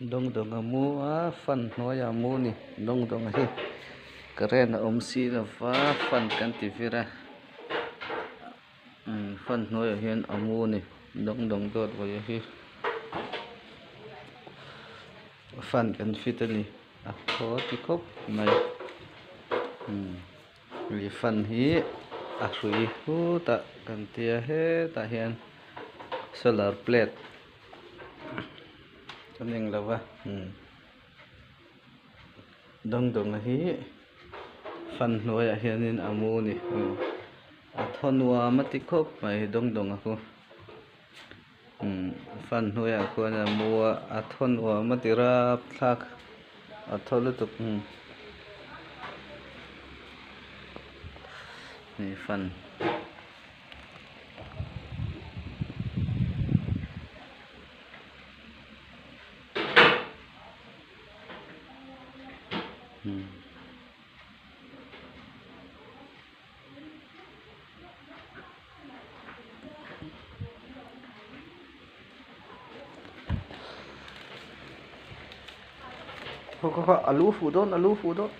Dawngdawng a mu a fan hnuaiah a mu a ni dawngdawng hi current a awm si lova fan kan ti vir a umm fan hnuaiah hian a mu a ni dawngdawng dawt vawi hi fan kan fit a ni a thaw ti khawp mai umm ih fan hi a hrui khutah kan tia hetah hian solar plate. Kan eng lo va umm dawngdawnga hi fan hnuaiah hianin a mu a ni umm a thaw nuam a ti khawp mai dawngdawnga chu umm fan hnuaiah khuan a mu a a thaw nuam a ti rapthlak a thaw lutuk umm hei fan. Khaw khaw khaw a lu fuh dawn a lu fuh dawn.